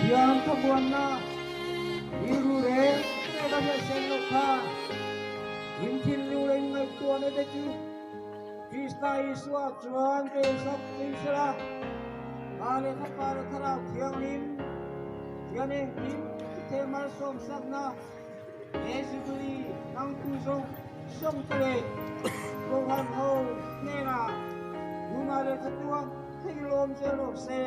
Thiam thlamuanna rilru reng reng a hriatsen loh kha in thinlung leh in ngaihtuahna te chu Krista Isua chuan beisak thei sela, Pa leh Fapa leh Thlarau Thianghlim hian engkim thei malsawmsakna he Jubilee hmangtu zawng zawng te leh Kohhran ho hnenah nunah leh thatuang thei lawm zel rawh se.